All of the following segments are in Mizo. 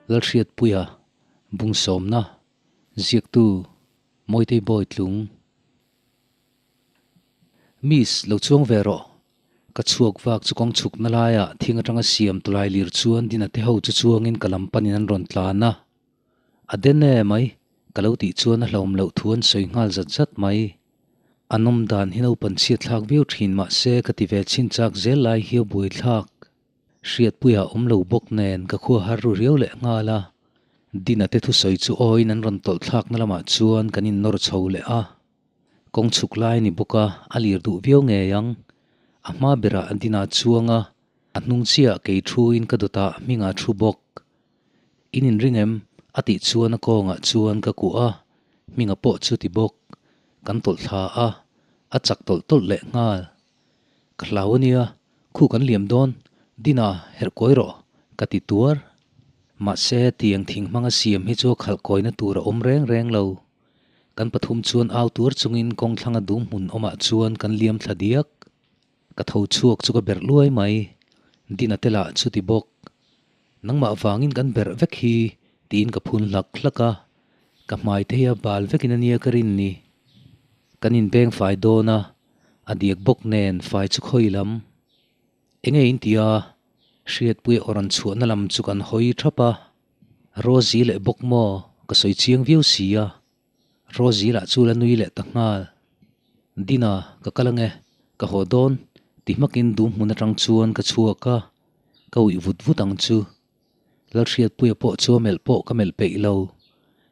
Lalhriatpuia, Bungsawmna, Ziaktu, Mawitei Bawitlung. Miss, lo chuang ve rawh. Ka chhuak vak chu kawng chhukna laiah thing atanga siam tulai lir chuan dina te ho chu chuangin ka lam panin an rawn tlan a. A den e mai, ka lo tih chuan a hlauhawm loh thu an sawi nghal zat zat mai. A nawm dan hi naupan chhiat thlak viau thin mahse ka ti ve chhin chak zel lai hi a buai thlak. Hriatpuia awm lo bawk nen ka khua har ru riau leh nghal a. Dina te thusawi chu awiin an rawn tawlh thlakna lamah chuan kan innawr chho leh a. Kawng chhuk lai a ni bawk a, a lir duh viau ngei ang. A hma berah Dina chuang a, a hnung chiah kei thuin ka dawtah hmingah thu bawk. In inring em? a tih chuan a kawngah chuan ka kuah a, hminga pawh chu ti bawk. Kan tawlh thla a, a chak tawlh tawlh leh nghal. Ka hlau a nia, khu kan liam dawn, Dina herh kawi rawh, ka ti tuar. Mahse, tiang thing hmanga siam hi chu a khalh kawina tur a awm reng reng lo. Kan pathum chuan au tuar chungin kawng thlanga dum hmun awmah chuan kan liam thla diak. Ka tho chhuak chu ka berh luai mai. Dina te lah chu ti bawk. Nangmah vangin kan berh vek hi tiin ka phun hlak hlak a. Ka hmai te hi a bal vekin a nia ka rin ni. Kan inbeng fai dawn a, a diak bawk nen fai chu khawi lam. Enge in ti a? Hriatpuia aw rawn chhuahna lam chu kan hawi thap a. Rosie leh bawk maw? Ka sawi chiang viau si a. Rosie lah chu la nui leh ta nghal. Dina, ka kal ange, ka haw dawn, ti hmakin dum hmun atang chuan ka chhuak a, ka uih vut vut ang chu. Lalhriatpuia pawh chu a melh pawh ka melh peih lo.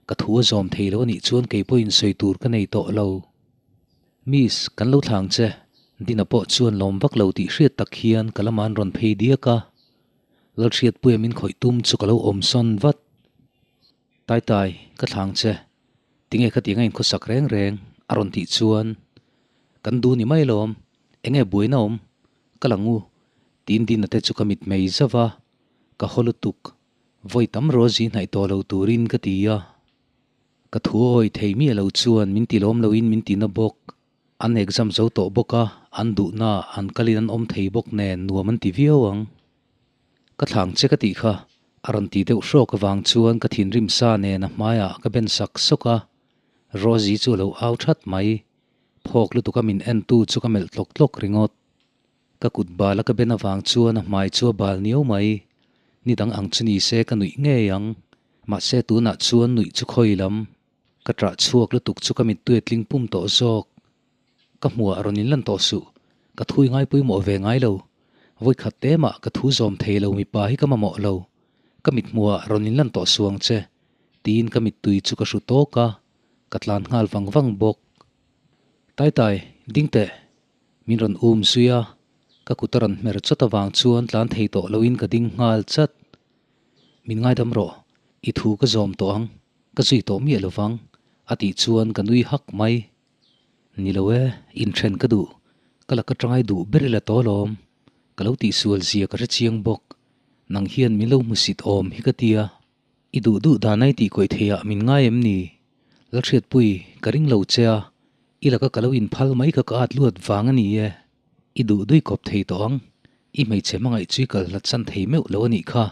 Ka thu a zawm thei lo anih chuan kei pawhin sawi tur ka nei tawh lo. Miss, kan lo thlang che, Dina pawh chuan lawm vak lo tih hriat tak hian ka lamah an rawn phei diak a. Lalhriatpuia min khawih tum chu ka lo awm sawn vat. Tai tai, ka thlang che. Tinge khatiang a inkhawsak reng reng? a rawn tih chuan, Kan duh ni mai lawm, enge buaina awm? Ka lang u, tiin Dina te chu ka mit mei zauh a, ka haw lutuk. Vawi tam Rosie hnaih tawh lo turin ka ti a. Ka thu awi thei miah lo chuan min ti lawm loin min ti na bawk. An exam zo tawh bawk a, an duhna an kalin an awm thei bawk nen nuam an ti viau ang. Ka thlang che ka tih kha, a rawn ti deuh hrawk avang chuan ka thinrim sa nen a hmaiah ka ben sak sawk a, Rosie chu a lo au that mai. Phawk lutuk a min entu chu ka melh tlawk tlawk ringawt. Ka kut bal a ka ben avang chuan a hmai chu a bal niau mai. Ni dang ang chu ni se ka nuih ngei ang. Mahse tunah chuan nuih chu khawi lam. Ka ṭah chhuak lutuk chu ka mittui a tling pum tawh zawk. Ka hmuah rawn inlan tawh suh. Ka thui ngai pawimawh ve ngai lo. Vawikhat te mah ka thu zawm thei lo mipa hi ka mamawh lo. Ka mit hmuah rawn inlan tawh suh ang che. Tiin ka mittui chu ka hru tawk a, ka tlan nghal vang vang bawk. Tai tai, ding teh. Min rawn um zui a, ka kut a rawn hmer chawt avang chuan tlan thei tawh loin ka ding nghal chat. Min ngaidam rawh, i thu ka zawm tawh ang. Ka zui tawh miah lo vang, a tih chuan ka nui hak mai. Ni lo e, inthen ka duh, ka laka tangai duh ber ila tawh alawm. Ka lo tihsual zia ka hre chiang bawk. Nang hian min lo hmusit awm hi ka tia. I duh duh dan ai tih kawih theiah min ngai em ni? Lalhriatpui, ka ring lo che a, i laka ka lo inphal mai kha ka at luat vang a ni e. I duh dui kawp thei tawh ang, i hmeichhe hmangaih chu i kal hlat san thei meuh lo a nih kha,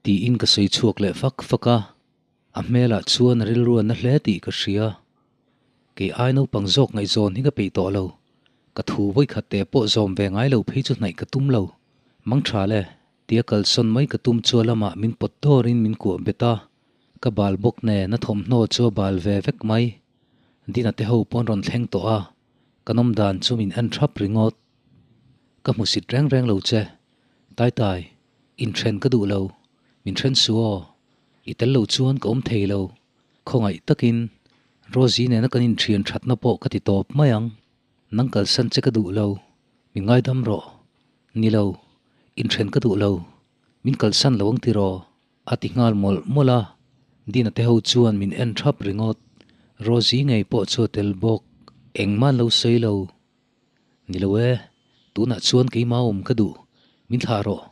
tiin ka sawi chhuak leh fak fak a. A hmelah chuan a rilru a na hle tih ka hria. Kei ai naupang zawk ngaihzawn hi ka peih tawh lo. Ka thu vawikhat te pawh zawm ve ngai lo phei chu hnaih ka tum lo. Mang tha le, tia kalsawn mai ka tum chu a lamah min pawt dawrin min kuah bet a. Ka bal bawk nen a thawmhnaw chu a bal ve vek mai. Dina te ho pawn rawn thleng tawh a, ka nawm dan chu min en thap ringawt. Ka hmusit reng reng lo che. Tai tai, inthen ka duh lo. Min then su aw. I tel lo chuan ka awm thei lo. Khawngaih takin Rosie nena kan inthian thatna pawh ka ti tawp mai ang. Nang kalsan che ka duh lo. Min ngaidam rawh. Ni lo. Inthen ka duh lo. Min kalsan lo ang tiraw? A ti nghal mawlh mawlh a. Dina te ho chuan min en thap ringawt. Rosie ngei pawh chu a tel bawk. Engmah an lo sawi lo. Ni lo e, tunah chuan keimah awm ka duh, min thlah rawh,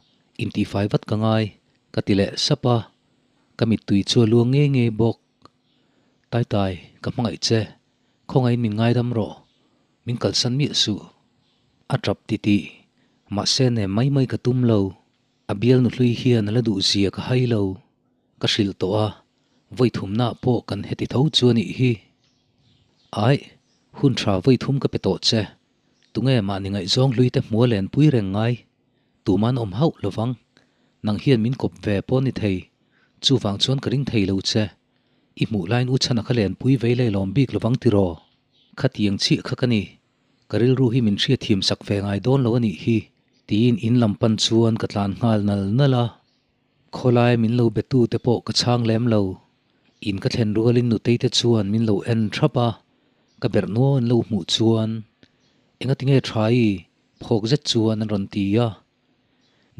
intihfai vat ka ngai, ka ti leh sap a, ka mittui chu a luang ngei ngei bawk. Tai tai, ka hmangaih che, khawngaihin min ngaidam rawh, min kalsan miah suh. A tap titih, mahse nem mai mai ka tum lo, a bialnu hlui hian a la duh zia ka hai lo. Ka hrilh tawh a, vawi thumnaah pawh kan heti tho chu a nih hi. Aih, hun tha vawi thum ka pe tawh che. Tunge mahni ngaihzawng hlui te hmua lenpui reng ngai? Tuman awm hauh lovang. Nang hian min kawp ve pawh ni thei. Chuvang chuan ka ring thei lo che. I hmuh laiin u chhana kha lenpui vei lei lawm bik lovang tiraw? Khatiang chiah kha ka ni. Ka rilru hi min hriatthiam sak ve ngai dawn lo a nih hi, tiin in lam pan chuan ka tlan nghal nal nal a. Khawlai min lo be tu te pawh ka chhang lem lo. In ka thlen rualin nutei te chuan min lo en thap a, ka berh nuau an lo hmuh chuan, Engati nge tha i? phawk zet chuan an rawn ti a.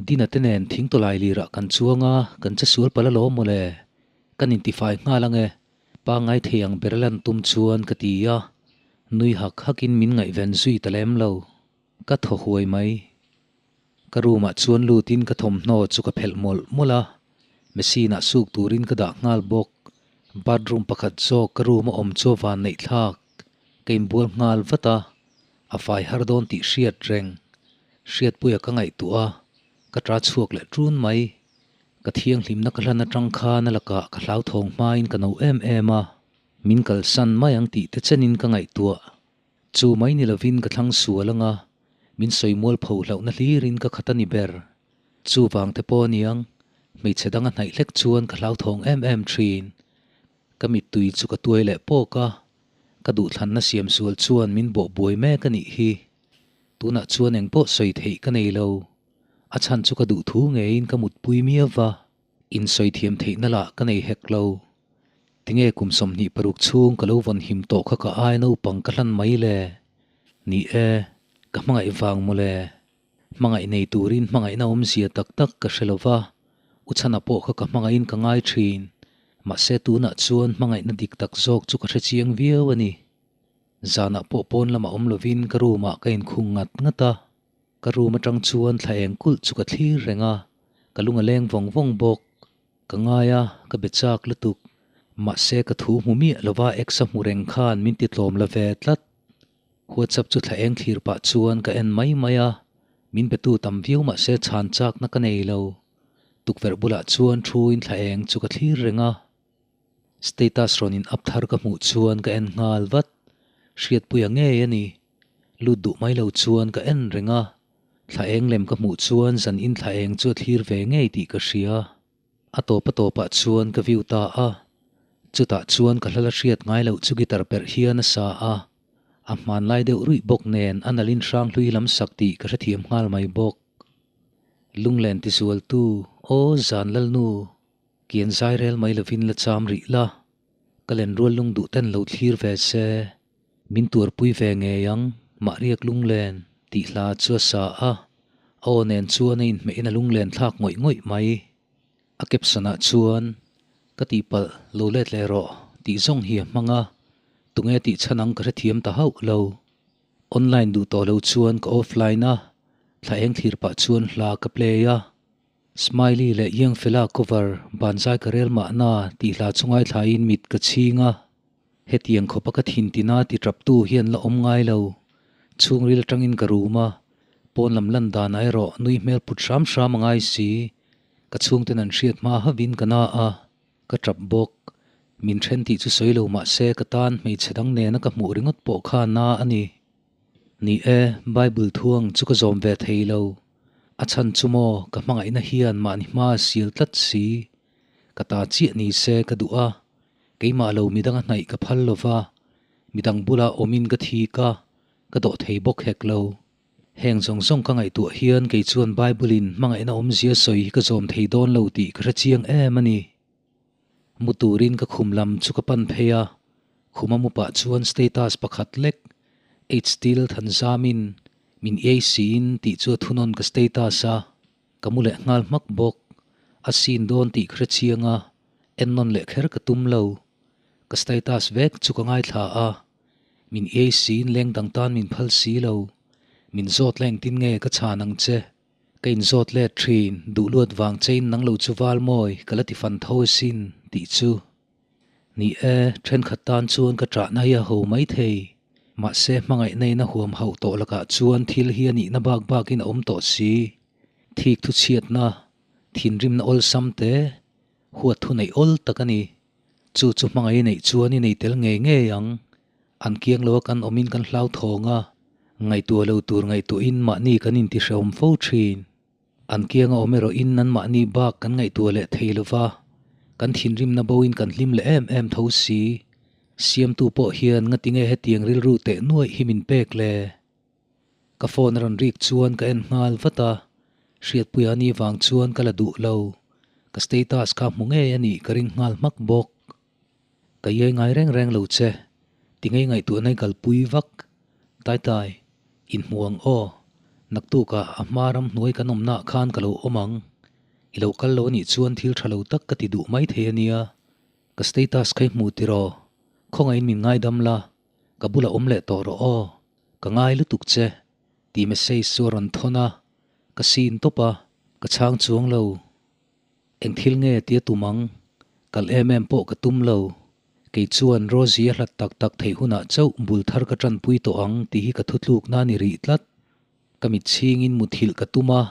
Dina te nen thingtawlai lirah kan chuang a, kan che sual palh alawm mawle. Kan intifai nghal ange, pangngai thei ang ber lan tum chuan ka ti a, nui hak hakin min ngaihven zui ta lem lo. Ka thaw huai mai. Ka room ah chuan lutin ka thawmhnaw chu ka phelh mawlh mawlh a, machine ah suk turin ka dah nghal bawk. Bathroom pakhat zawk ka room a awm chu a van neih thlak. Ka inbual nghal vat a, a fai har dawn tih hriat reng. Hriatpuia ka ngaihtuah a, ka ta chhuak leh ṭun mai. Ka thianghlimna ka hlan aṭang khan a lakah ka hlauthawng hmain ka no em em a, min kalsan mai ang tih te chenin ka ngaihtuah. Chu mai ni lovin ka thlang sual anga, min sawi mual pho hlauhna hlirin ka khat a ni ber. Chuvang te pawh aniang, hmeichhe dang a hnaih hlek chuan ka hlauthawng em em thin. Ka mittui chu ka tuai leh pawk a, ka duhthlanna siam sual chuan min bawh buai mek a nih hi. Tunah chuan eng pawh sawi theih ka nei lo. A chhan chu ka duh thu ngeiin ka mutpui miau va, insawi thiam theihna lah ka nei hek lo. Tinge kum 26 chhung ka lo vawn him tawh kha ka ai naupang ka hlan mai le? Ni e, ka hmangaih vang mawle. Hmangaih nei turin hmangaihna awmzia tak tak ka hre lo va, u chhana pawh kha ka hmangaihin ka ngai thin. Mahse tunah chuan hmangaihna dik tak zawk chu ka hre chiang viau a ni. Zanah pawh pawn lamah awm lovin ka room ah ka inkhung ngat ngat a. Ka room atang chuan thla eng kulh chu ka thlir reng a, ka lung a leng vawng vawng bawk. Ka ngai a, ka be chak lutuk. Mahse ka thu hmu miah lova ex a hmu reng khan min ti tlawm la ve tlat. WhatsApp chu thla eng thlir pah chuan ka en mai mai a, min be tu tam viau mahse chhan chakna ka nei lo. Tukverh bulah chuan thu in thla eng chu ka thlir reng a. Status rawn in up thar ka hmuh chuan ka en nghal vat. Hriatpuia ngei a ni. Lut duh mai lo chuan ka en reng a. Thla eng lem ka hmuh chuan zan in thla eng chu a thlir ve ngei tih ka hria. A tawp a tawpah chuan ka view ta a. Chutah chuan ka hlala hriat ngai loh chu guitar perh hian a sa a. A hmanlai deuh ruih bawk nen a nalin hrang hlui lam sak tih ka hrethiam nghal mai bawk. Lunglen tizualtu, Aw zan lalnu, kian zai rel mai lovin la cham rih la, ka len rual lung duh ten lo thlir ve se. Min tuarpui ve ngei ang, Mahriak lunglen tih hla chu a sa a, a aw nen chuan a inhmehin a lunglen thlak ngawih ngawih mai. A caption ah chuan, Ka tihpalh lo let leh rawh tih zawng hi a hmang a, tunge tih chhan ang ka hrethiam ta hauh lo. Online duh tawh lo chuan ka offline a, thla eng thlir pah chuan hla ka play a. Smiley leh Youngfella cover Banzai ka rel mahna tih hla chu ngaithlain mit ka chhing a. Hetiang khawpa ka thin tina ti taptu hian la awm ngai lo. Chhungril atangin ka rum a, pawn lam lan danah erawh nui hmel put hram hram a ngai si. Ka chhungten an hriat hma havin ka na a, ka tap bawk. Min then tih chu sawi lo mah se ka tan hmeichhe dang nena ka hmuh ringawt pawh kha na a ni. Ni e, Bible thuang chu ka zawm ve thei lo. A chhan chu maw ka hmangaihna hian mahni hma a sil tlat si. Ka ta chiah ni se ka duh a, Keimah lo midang a hnaih ka phal lo va, midang bula awmin ka thik a, ka dawh thei bawk hek lo. Heng zawng zawng ka ngaihtuah hian kei chuan Bible-in hmangaihna awmzia sawi hi ka zawm thei dawn lo tih ka hre chiang em a ni. Mu turin ka khum lam chu ka pan phei a, khuma mu pah chuan status pakhat lek, H-Steel Thanzamin min iai siin tih chu a thunawn ka status a. Ka mu leh nghal hmak bawk. A sin dawn tih ka hre chiang a, en nawn leh kher ka tum lo. Ka status vek chu ka ngaithla a, min iai siin leng dang tan min phal si lo. Min zawt la engtin nge ka chhan ang che? Ka inzawt let thin, duh luat vang chein nang lo chu val mawi ka la ti fan tho asin tih chu. Ni e, thenkhat tan chuan ka ṭahna hi a ho mai thei. Mahse, hmangaihna in a huam hauh tawh lakah chuan thil hi a nihna bak bakin a awm tawh si. Thik thu chhiatna, thinrimna awlsam te, Huat thu neih awl tak a ni. Chu chu hmangaih i neih chuan i nei tel ngei ngei ang. An kiang lo a kan awmin kan hlauthawng a, ngaihtuah lo tur ngaihtuahin mahni kan intihrehawm fo thin. An kianga awm erawhin an mahni bak kan ngaihtuah leh thei lo va, kan thinrimna boin kan hlim leh em em tho si. Siamtu pawh hian ngatinge hetiang rilru teh nuaih hi min pek le? Ka phone a rawn rik chuan ka en nghal vat a, Hriatpuia ni vang chuan ka la duh lo. Ka status kha hmu ngei a nih ka ring nghal hmak bawk. Ka iai ngai reng reng lo che, ti ngei ngaihtuahna i kalpui vak. Taitai, inhmu ang aw. Naktukah a hma ram hnuai kan awmnaah khan ka lo awm ang. I lo kal lo a nih chuan thil tha lo tak ka ti duh mai thei a nia. Ka status kha i hmu tiraw? Khawngaihin min ngaidam la, ka bulah awm leh tawh rawh aw. Ka ngai lutuk che, tih message chu a rawn thawn a, ka sin tawp a, ka chhang chuang lo. Eng thil nge tia tum ang? Kal em em pawh ka tum lo. Kei chuan Rosie a hlat tak tak theih hunah chauh bul thar ka tanpui tawh ang tih hi ka thutlukna a ni rih tlat. Ka mit chhingin muthilh ka tum a,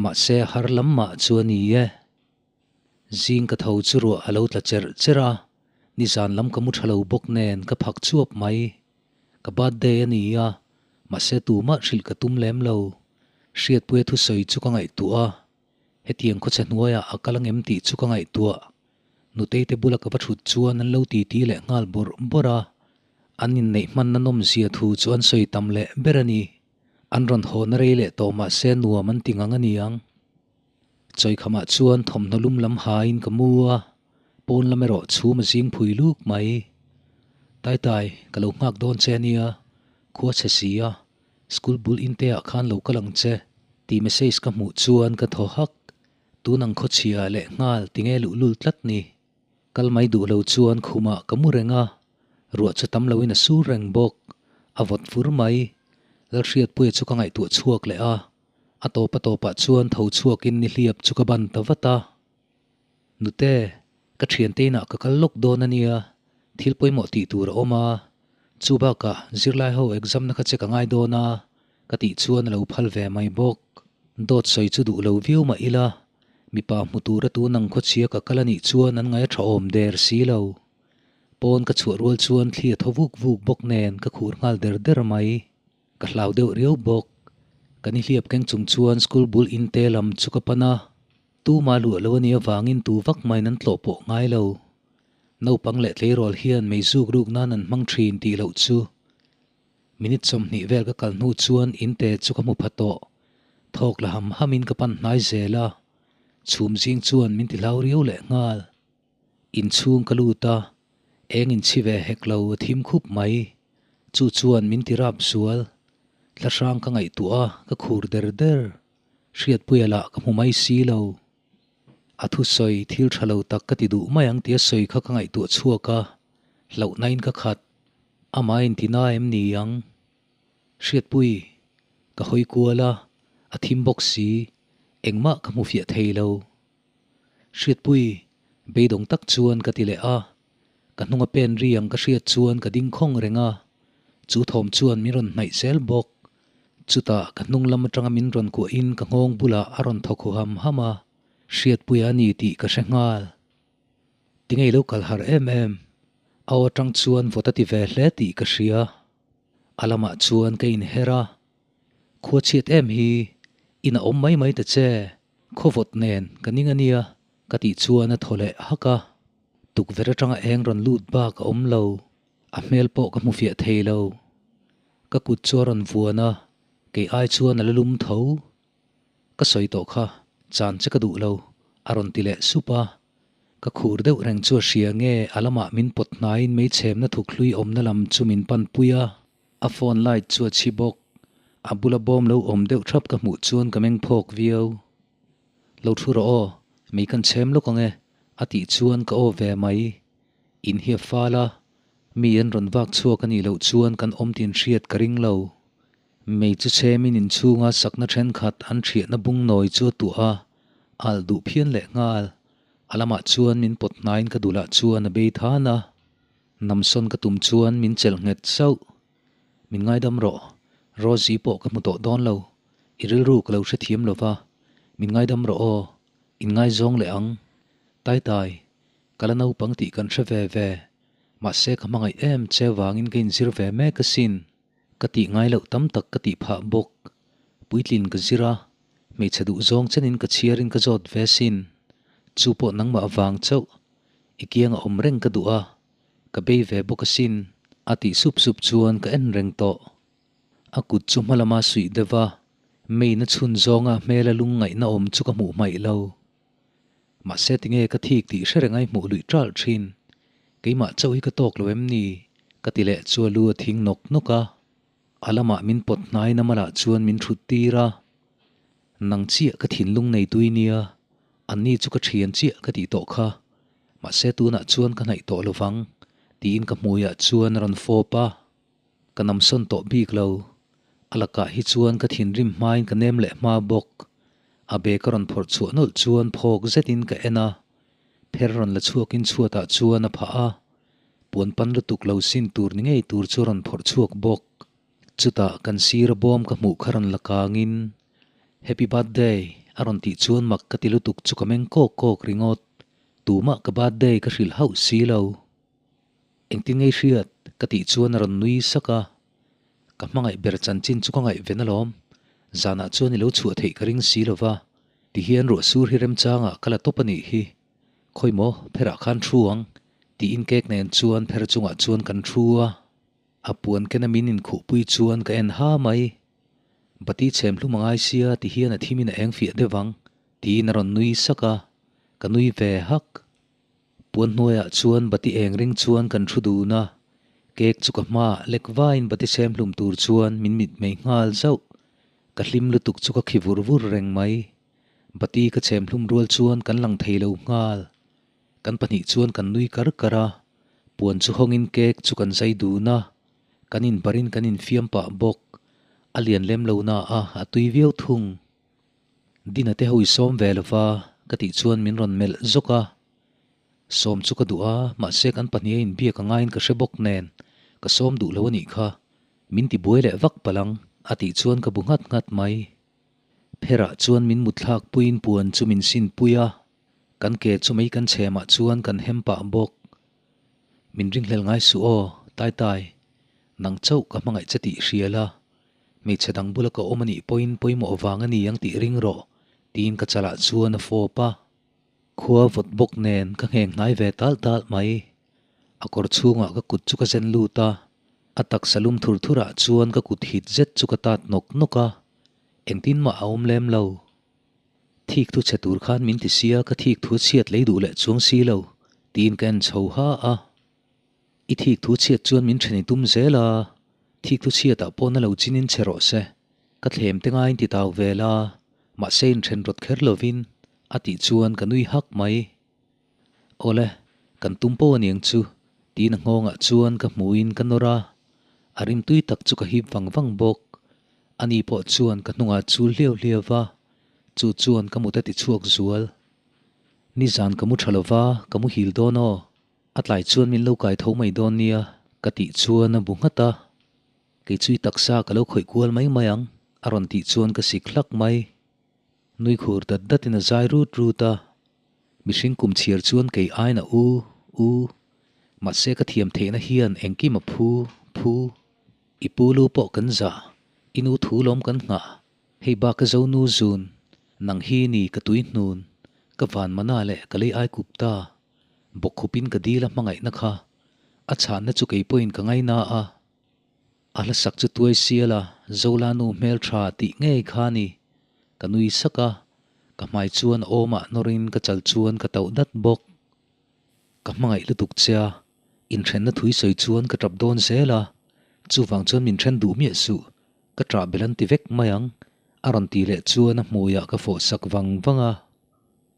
mahse har lam mah chu a ni e. Zing ka tho chu ruah a lo tla cherh cherh a, nizan lam ka mu tha lo bawk nen ka phak chuap mai. Ka birthday a ni a, mahse tumah hrilh ka tum lem lo. Hriatpuia thusawi chu ka ngaihtuah a, Hetiang khawchhe hnuaiah a kal angem tih chu ka ngaihtuah. Nutei te bula ka va thut chuan an lo titi leh nghal bawrh bawrh a, an inneih hmanna nawmzia thu chu an sawi tam leh ber a ni. An rawn hawna rei leh tawh mah se nuam an ti ngang a ni ang. Chawikhamah chuan thawmhnaw lum lam hain ka mu a, pawn lam erawh chhum a zing phui luk mai. Taitai, ka lo nghak dawn che ania, khua chhe si a, School bul inte ah khan lo kal ang che tih message ka hmuh chuan ka thaw hak. Tun ang khawchhia leh nghal tinge luhlul tlat ni. Kal mai duh lo chuan khumah ka mu reng a, ruah chu tam loin a sur reng bawk. A vawt fur mai. Lalhriatpuia chu ka ngaihtuah chhuak leh a, a tawp a tawpah chuan tho chhuakin nihliap chu ka ban ta vat a. Nute, ka thiante inah ka kal lawk dawn a nia, thil pawimawh tih tur a awm a, chu bakah zirlai ho exam na kha che ka ngai dawn a, ka tih chuan a lo phal ve mai bawk. Dawt sawi chu duh lo viau mah ila, mipa hmu tura tun ang khawchhia ka kal a nih chuan an ngaih a tha awm der si lo. Pawn ka chhuah rual chuan thli a thaw vuk vuk bawk nen ka khur nghal der der mai. Ka hlau deuh riau bawk. Kan i hliap keng chung chuan school bul inte lam chu ka pan a, tuma luah lo a nih avangin tu vak maiin an tlawh pawh ngai lo. Naupang leh tleirawl hian mei zuk ruk nan an hmang thin tih loh chu. Minute 20 vel ka kal hnu chuan inte chu ka hmu pha tawh. Thawk la ham hamin ka pan hnai zel a, chhum zing chuan min ti hlau riau leh nghal. Inchhung ka lut a, eng inchhi ve hek lo a thim khup mai. Chu chuan min ti rap zual. Thla hrang ka ngaihtuah a, ka khur der der. Hriatpuia lah ka hmu mai si lo. A thusawi thil tha lo tak ka ti duh mai ang tia sawi kha ka ngaihtuah chhuak a, hlauhna in ka khat. Amah inti na em ni ang? Hriatpui, ka hawi kual a, a thim bawk si, engmah ka hmu fiah thei lo. Hriatpui, beidawng tak chuan ka ti leh a. Ka hnunga pen ri ang ka hriat chuan ka ding khawng reng a, chu thawm chuan min rawn hnaih zel bawk. Chutah ka hnung lam atanga min rawn kuahin ka nghawng bulah a rawn thaw khu ham ham a, Hriatpuia a ni tih ka hre nghal. Tinge i lo kal harh em em? A aw atang chuan vawt a ti ve hle tih ka hria. A lamah chuan ka inher a, Khua chhiat em hi, in a awm mai mai ta che. Khawvawt nen ka ning a nia ka tih chuan a thaw leh hak a, tukverh atanga eng rawn lut bak a awm lo, a hmel pawh ka hmu fiah thei lo. Ka kut chu a rawn vuan a, kei ai chuan a la lum tho. Ka sawi tawh kha, chan che ka duh lo, a rawn ti leh sup a. Ka khur deuh reng chu a hria nge a lamah min pawt hnaiin meichhemna thuk hlui awmna lam chu min pan pui a. A phone light chu a chhi bawk. A bula bawm lo awm deuh thap ka hmuh chuan ka meng phawk viau. Lo thu rawh aw, mei kan chhem lawk ang e, a tih chuan ka aw ve mai. In hi a fal a, mi an rawn vak chhuak a nih loh chuan kan awm tin hriat ka ring lo. Mei chu chhemin inchhunga sakna thenkhat an thiahna bung nawi chu a tuah a, alh duh phian leh nghal. A lamah chuan min pawt hnaiin ka dulah chuan a bei than a. Namsawn ka tum chuan min chelh nghet sauh. Min ngaidam rawh, Rosie pawh ka hmu tawh dawn lo. I rilru ka lo hrethiam lo va, min ngaidam rawh aw, in ngaizawng leh ang. Tai tai. Ka la naupang tih kan hre ve ve. Mahse ka hmangaih em che vangin ka inzir ve mek asin. Ka tih ngai loh tam tak ka tih phah bawk. Puitlin ka zir a, hmeichhe duh zawng chenin ka chhiarin ka zawt ve asin. Chu pawh nangmah vang chauh. I kianga awm reng ka duh a, ka bei ve bawk asin. A tih sup sup chuan ka en reng tawh. A kut chu hma lama suih deuh a, main a chhun zawnga hmela lungngaihna awm chu ka hmuh hmaih lo. Mahse tinge ka thik tih hre reng a i hmuh luih ṭalh ṭhin. Keimah chauh hi ka tawk lo em ni? Ka ti leh chu a lu a thing nawk nawk a. A lamah min pawt hnai na malah chuan min ṭhut tir a. Nang chiah ka thinlung nei tui nia, anni chu ka ṭhian chiah ka tih tawh kha. Mahse tunah chuan ka hnaih tawh lovang, tiin ka hmuiah chuan a rawn fawp a. Ka namsawn tawh bik lo. A lakah hi chuan ka thinrim hmain ka nem leh hma bawk. A bag a rawn phawrh chhuah nawlh chuan phawk zetin ka en a. Pher rawn la chhuakin chhuatah chuan a phah a. Puan pan lutuk lo sin tur ni ngei tur chu a rawn phawrh chhuak bawk. Chutah kan sir a bawm ka hmuh kha rawn la kangin, Happy birthday! a rawn tih chuan mak ka ti lutuk chu ka meng kawk kawk ringawt. Tumah ka birthday ka hrilh hauh si lo. Engtin ngei hriat? ka tih chuan a rawn nui sak a. Ka hmangaih ber chanchin chu ka ngaihven alawm. Zanah chuan i lo chhuah theih ka ring si lo va, ti hian ruah sur hi remchangah ka la tawp a nih hi. Khawi maw, pherah khan thu ang, tiin cake nen chuan pher chungah chuan kan thu a. A puan kena min inkhuhpui chuan ka en ha mai. Bati chhem hlum a ngai sia ti hian a thimin a eng fiah deuh ang, tiin a rawn nui sak a. Ka nui ve hak. Puan hnuaiah chuan bati eng ring chuan kan thu dun a, cake chu ka hmaah lek vaiin bati sem hlum tur chuan min mit mei nghal zauh. Ka hlim lutuk chu ka khi vur vur reng mai. Bati ka chhem hlum rual chuan kan lang thei lo nghal. Kan pahnih chuan kan nui kar kar a, puan chu hawngin cake chu kan zai dun a, kan inbarin kan infiam pah bawk. A lian lem lo na a, a tui viau thung. Dina te ho i sawm ve lova ka tih chuan min rawn melh zawk a. Sawm chu ka duh a, mahse kan pahnih a inbiak a ngaiin ka hre bawk nen ka sawm duh lo a nih kha. Min ti buai leh vak palh ang a tih chuan ka bu nghat nghat mai. Pherah chuan min mutthlak puiin puan chu min sin pui a, kan ke chu mei kan chhemah chuan kan hem pah bawk. Min ringhlel ngai suh aw, Taitai, nang chauh ka hmangaih che tih hria la, Hmeichhe dang bula ka awm a nih pawhin pawimawh vang a ni ang tih ring rawh, tiin ka chalah chuan a fawp a. Khua vawt bawk nen ka ngheng hnai ve tal tal mai. A kawr chhungah ka kut chu ka zen lut a, a taksa lum thur thurah chuan ka kut hit zet chu ka tat nawk nawk a, engtin mah a awm lem lo. Thik thu chhe tur khan min ti sia ka thik thu chhiat lei duh leh chuang si lo, tiin ka en chho ha a. I thik thu chhiat chuan min then i tum zel a, thik thu chhiatah pawh na lo chin in che rawh se. Ka thlem te ngaiin ti tau ve la, mahse in then rawt kher lovin, a tih chuan ka nui hak mai. Awle, kan tum pawh aniang chu, tiin a nghawngah chuan ka hmuin ka nawr a, a rimtui tak chu ka hip vang vang bawk. Ani pawh chuan ka hnungah chul hliau hliau va, chu chuan ka mut a ti chhuak zual. Nizan ka mu tha lova, ka muhil dawn aw. A tlai chuan min lo kai tho mai dawn nia ka tih chuan a bu nghat a, kei chu i taksa ka lo khawih kual mai mai ang a rawn tih chuan ka sik hlak mai. Nui khur dat dat in a zai rut rut a, mihring kum chhiar chuan kei aiin a u, u, mahse ka thiam theihna hian engkim a phu, phu. I pu lu pawh kan zah, i nu thu lawm kan nghah, hei bak ka zo nu zun, nang hi ni ka tui hnun, ka van mana leh ka lei ai kup ta. Bawkkhupin ka dil a hmangaihna kha a chhanna chu kei pawhin ka ngaina a. A hlasak chu tuai sial a, Zola nu hmel tha tih ngei kha ni. Ka nui sak a, ka hmai chuan a awmah nawrin ka chal chuan ka tauh dat bawk. Ka hmangaih lutuk che a, inthenna thui sawi chuan ka tap dawn zel a, chuvang chuan min then duh miah suh, ka tah bel an ti vek mai ang, a rawn tih leh chuan a hmuiah ka fawh sak vang vang a.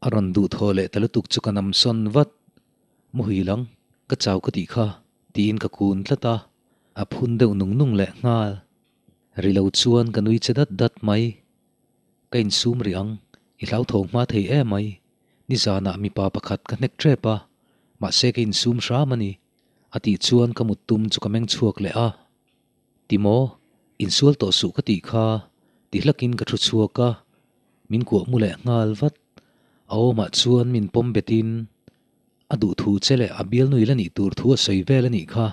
A rawn duh thaw leh ta lutuk chu ka nam sawn vat. Muhil ang, ka chau ka tih kha, tiin ka kun tlat a, a phun deuh nung nung leh nghal. Ri lo chuan ka nui che dat dat mai. Ka insum rih ang, i hlauthawng hma thei em mai. Nizanah mipa pakhat ka hnek tep a, mahse ka insum hram a ni, a tih chuan ka mut tum chu ka meng chhuak leh a. Ti maw? Insual tawh suh ka tih kha, ti hlakin ka thu chhuak a, min kuah mu leh nghal vat. A awmah chuan min pawm betin A duh thu che leh a bialnui la nih tur thu a sawi vel a nih kha.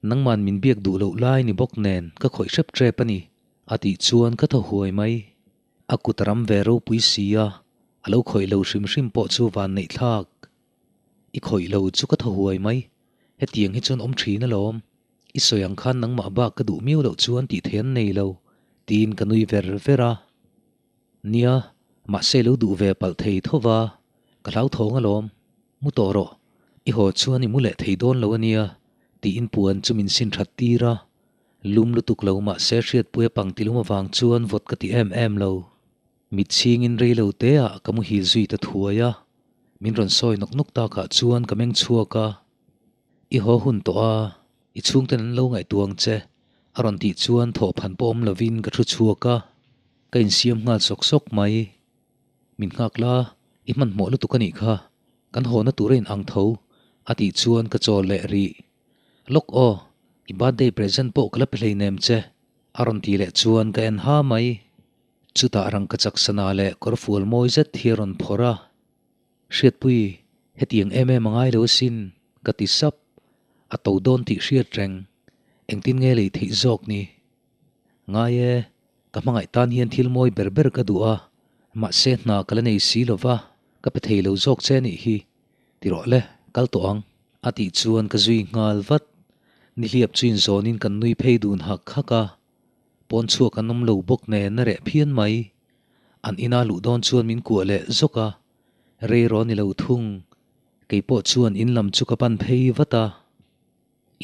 Nangman min biak duh loh lai ni bawk nen ka khawih hrep ṭep a ni, a tih chuan ka thaw huai mai. A kut a ram ve ropui si a, a lo khawih lo hrim hrim pawh chu van neih thlak. I khawih lo chu ka thaw huai mai. Hetiang hi chuan awm ṭhin alawm. I sawi ang khan nangmah bak ka duh miau loh chuan tih theih an nei lo, tiin ka nui ver ver a. Nia, mahse lo duh ve palh thei tho va, ka hlauthawng alawm. Mu tawh rawh, i haw chuan i mu leh thei dawn lo ania, tiin puan chu min sin that tir a. Lum lutuk lo mahse hriatpui a pang tilum avang chuan vawt ka ti em em lo. Mit chhingin rei lo te ah ka muhil zui ta thuai a, min rawn sawi nawk nawk takah chuan ka meng chhuak a. I haw hun tawh a, i chhungten an lo ngaihtuah ang che, a rawn tih chuan thawhphan pawh awm lovin ka thu chhuak a, ka insiam nghal sawk sawk mai. Min nghak la, i hmanhmawh lutuk a nih kha, kan hawna tur a in ang tho, a tih chuan ka chawl leh rih. Lawk aw, i birthday present pawh ka la pe hleinem che, a rawn tih leh chuan ka en ha mai. Chutah rangka chak sana leh kawr fual mawi zet hi a rawn phawrh a. Hriatpui, hetiang em em a ngai lo asin, ka ti sap. A to dawn tih hriat reng, engtin nge lei theih zawk ni? Ngai e, ka hmangaih tan hian thil mawi ber ber ka duh a, mahse hna ka la nei si lo va, ka pe thei lo zawk che anih hi. Ti rawh le, kal tawh ang. A tih chuan ka zui nghal vat. Nihliap chu inzawnin kan nui phei dun hak hak a, pawn chhuak an awm lo bawk nen a reh phian mai. An ina luh dawn chuan min kuah leh zawk a, rei rawh ni lo thung. Kei pawh chuan in lam chu ka pan phei vat a.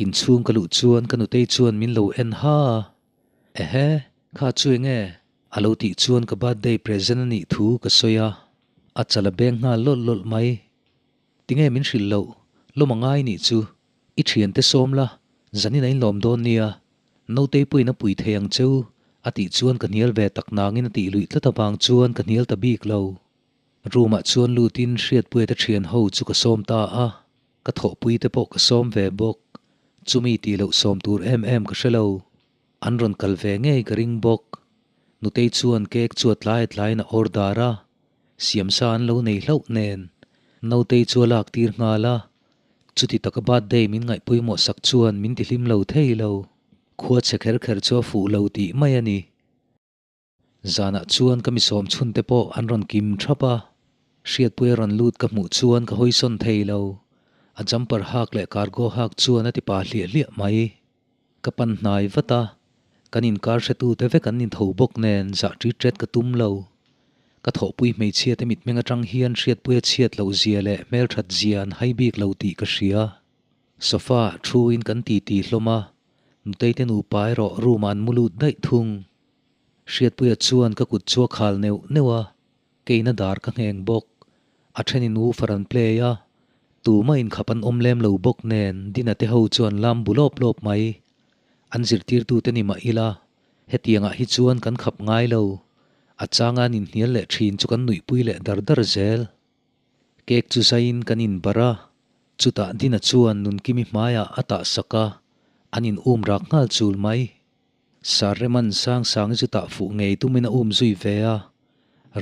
Inchhung ka luh chuan ka nutei chuan min lo en ha a, Ehe, kha chu enge? A lo tih chuan ka birthday present a nih thu ka sawi a, a chal a beng nghal lawlh lawlh mai. Tinge min hrilh loh, lawm a ngai nih chu, i thiante sawm la, zanin a inlawm dawn nia, Notei pawhin a pui thei ang cheu, a tih chuan ka hnial ve tak nangin a tih luih tlat avang chuan ka hnial ta bik lo. Room ah chuan lutin Hriatpuia te thian ho chu ka sawm ta a, ka thawhpui te pawh ka sawm ve bawk. Chumi tih loh sawm tur em em ka hre lo. An rawn kal ve ngei ka ring bawk. Nutei chuan cake chu a tlai a tlaiin a order a, siamsa an lo nei hlauh nen Notei chu a lak tir nghal a, chuti taka birthday min ngaihpawimawh sak chuan min tihlim lo thei lo. Khua chhe kher kher chu a fuh lo tih mai a ni. Zanah chuan ka misawm chhun te pawh an rawn kim thap a, Hriatpuia rawn lut ka hmuh chuan ka hawisawn thei lo. A jumper hak leh cargo hak chuan a ti pa hliah hliah mai. Ka pan hnai vat a, kan inkar hretute vek an intho bawk nen zah ṭit ṭet ka tum lo. Ka thawhpui hmeichhia te mitmeng aṭang hian Hriatpuia chhiat loh zia leh hmelṭhat zia an hai bik lo tih ka hria. Sofa ah thuin kan titi hlawm a, nutei te nupa erawh room ah an mu lut daih thung. Hriatpuia chuan ka kut chu a khal neuh neuh a, keina dar ka ngheng bawk. A thenin woofer an play a, tumah inkhap an awm lem lo bawk nen Dina te ho chuan lam bu lawp lawp mai. An zirtirtute ni mah ila, hetiangah hi chuan kan khap ngai lo. A changa an inhnial leh thin chu kan nuihpui leh dar dar zel. Cake chu zaiin kan inbarh a, chutah Dina chuan Nunkimi hmaiah a tah sak a, an in um rak nghal chul mai. Sarreman Sangsangi chu tah fuh ngei tumin a um zui ve a,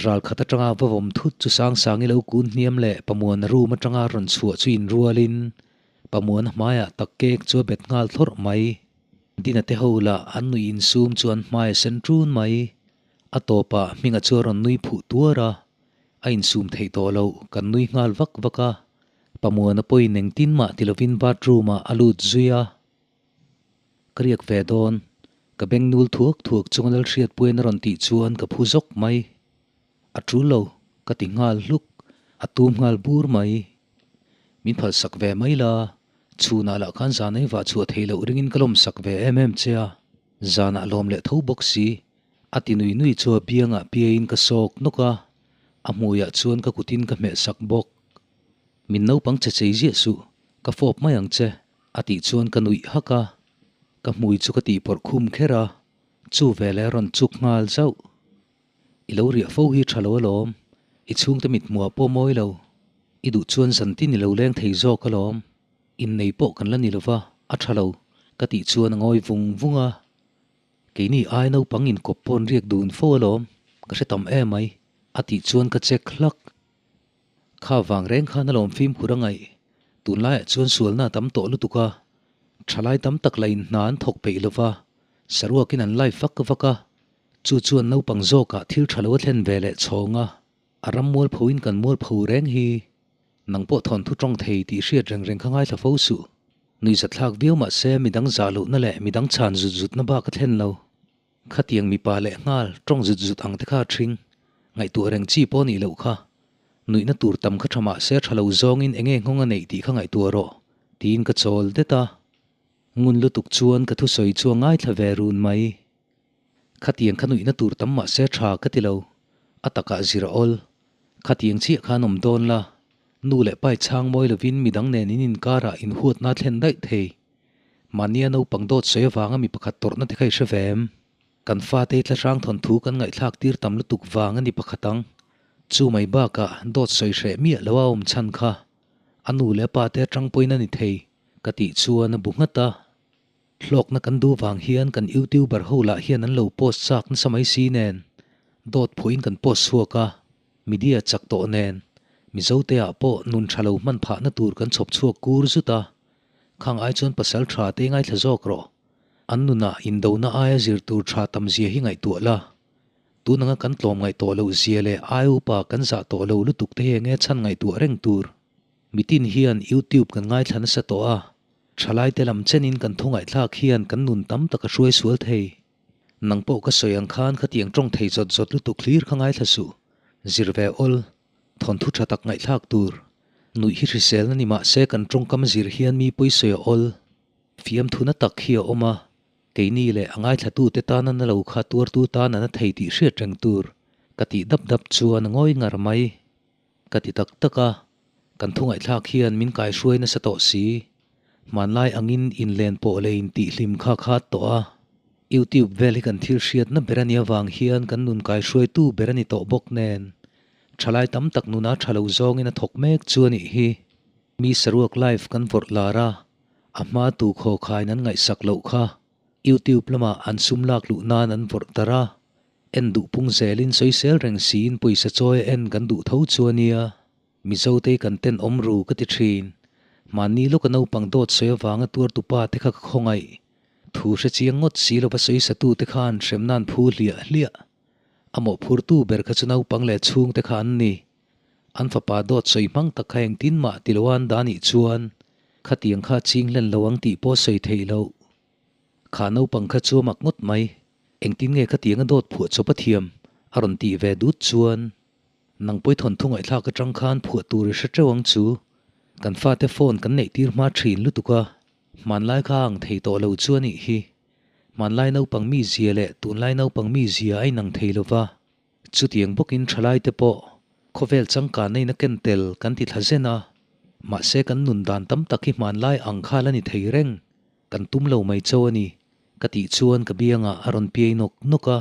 ral khat atanga va vawm thut chu Sangsangi lo kun hniam leh Pamuana room atanga rawn chhuah chu inrualin Pamuana hmaiah tak cake chu a bet nghal thlawrh mai. Dina te ho lah an nuih insum chu an hmai a sen ṭun mai. A tawpah Hminga chu a rawn nui phuh tuar a, a insum theih tawh loh kan nui nghal vak vak a, Pamuana pawhin engtin mah ti lovin bathroom ah a lut zui a. Ka riak ve dawn, ka beng nul thuak thuak chunga Lalhriatpuiin a rawn tih chuan ka phu zawk mai. A tul lo, ka ti nghal hluk, a tum nghal bur mai. Min phalsak ve mai la, chhunah lah khan zan ei vah chhuah theih loh ringin ka lawmsak ve em em che a, zanah lawm leh tho bawk si, a ti nui nui chu a biangah piaiin ka sawk nawk a, a hmuiah chuan ka kutin ka hmehsak bawk. Min naupang che chei ziah suh, ka fawp mai ang che. A tih chuan ka nuih hak a, ka hmui chu ka tih pawrh khum kher a, chu veleh a rawn chuk nghal zauh. I lo riah fo hi tha lo alawm, i chhungte mithmuah pawh mawi lo, i duh chuan zantin i lo leng thei zawk alawm, innei pawh kan la ni lova, a tha lo, ka tih chuan a ngawi vung vung a. Keini ai naupang inkawp pawn riak dun fo alawm, ka hre tam em mai, a tih chuan ka check hlak. Kha vang reng khan alawm fimkhur a ngaih. Tunlaiah chuan sualna a tam tawh lutuk a, thalai tam tak la in hna an thawk peih lo va, saruakin an live vak vak a, chu chuan naupang zawkah thil tha lo a thlen ve leh chhawng a, a ram mualphoin kan mualpho reng hi. Nang pawh thawnthu tawng thei tih hriat reng reng kha ngaithla fo suh. Nuihzatthlak viau mah se midang zah lohna leh midang chhan zut zutna bak a thlen lo. Khatiang mipa leh nghal tawng zut zut ang te kha a ṭhing. Ngaihtuah reng chi pawh nih loh kha. Nuihna tur tam kha ṭha mah se ṭha lo zawngin enge nghawng a neih tih kha ngaihtuah rawh, tiin ka chawl det a. Ngun lutuk chuan ka thusawi chu a ngaithla ve run mai. Khatiang kha nuihna tur tam mah se ṭha ka ti lo. A takah zir a awl. Khatiang chiah khan awm dawn la. Nu leh pai chhang mawi lovin midang nen in inkarah inhuatna a thlen daih thei. Mahnia naupang dawt sawi avanga mi pakhat tawrhna te kha i hre ve em? Kan fate tla hrang thawnthu kan ngaihthlak tir tam lutuk vang a ni pakhat ang. Chu mai bakah dawt sawi hreh miah lo a awm chhan kha a nu leh a pa te atang pawhin a ni thei ka tih chuan a bu nghat a. Hlawkna kan duh vang hian kan youtuber ho lah hian an lo post chak nasa mai si nen dawt phuahin kan post chhuak a, media chak tawh nen Mizote ah pawh nun tha lo hman phahna tur kan chhawp chhuak kur zut a. Khang ai chuan pasal tha te ngaithla zawk rawh. An nunah indona aia zir tur tha tam zia hi ngaihtuah la. Tun anga kan tlawm ngaih tawh loh zia leh ai upa kan zah tawh lo lutuk te hi enge chhan ngaihtuah reng tur. Mitin hian YouTube kan ngaithla nasa tawh a, thalaite lam chenin kan thu ngaihthlak hian kan nun tam tak a hruai sual thei. Nang pawh ka sawi ang khan khatiang tawng thei zawt zawt lutuk hlir kha ngaithla suh. Zir ve awl. Thawnthu tha tak ngaihthlak tur. Nuih hi hriselna ni mahse kan tawngkam zir hian mi pawisawi a awl. Fiamthuna tak hi a awm a, keini leh a ngaithlatute tana na lo kha tuartu tan a na thei tih hriat reng tur. Ka tih dap dap chuan a ngawi ngar mai. Ka ti tak tak a, kan thu ngaihthlak hian min kaihruai nasa tawh si. Hmanlai angin inlen pawh leh intihhlim kha khat tawh a. YouTube vel hi kan thil hriatna ber a nih avang hian kan nun kaihruaitu ber a ni tawh bawk nen. Thalai tam tak nuna tha lo zawngin a thawk mek chu a nih hi. Mi saruak live kan vawrh lar a, a hma tu khaw khain an ngaihsak loh kha. YouTube lamah an sum lak luh nan an vawrh darh a, en duh pung zelin sawisel reng siin pawisa chawi a en kan duh tho chu a nia. Mizotei kan ten awm ru ka ti thin. Mahni lawka naupang dawt sawi avanga tuartu pa te kha ka khawngaih. Thu hre chiang ngawt si lova sawisatu te khan hremna an phu hliah hliah. A mawhphurtu ber kha chu naupang leh chhungte kha an ni. An fapa dawt sawi hmang tak kha engtin mah ti lo a an dah nih chuan khatiang kha a ching hlen lo ang tih pawh sawi theih loh. Kha naupang kha chu a mak ngawt mai. Engtin nge khatiang a dawt phuah chawp a thiam? a rawn tih ve dut chuan Nang pawi thawnthu ngaihthlak atang khan phuah tur i hre teuh ang chu. Kan fate phone kan neih tir hma thin lutuk a, hmanlai kha a ang thei tawh lo chu a nih hi. Hmanlai naupang mi zia leh tunlai naupang mi zia a inang thei lo va. Chutiang bawkin thalaite pawh khawvel changkanna in a ken tel kan ti thla zen a, mahse kan nun dan tam tak hi hmanlai ang kha la ni thei reng, kan tum lo mai cho a ni, ka tih chuan ka biangah a rawn piai nawk nawk a.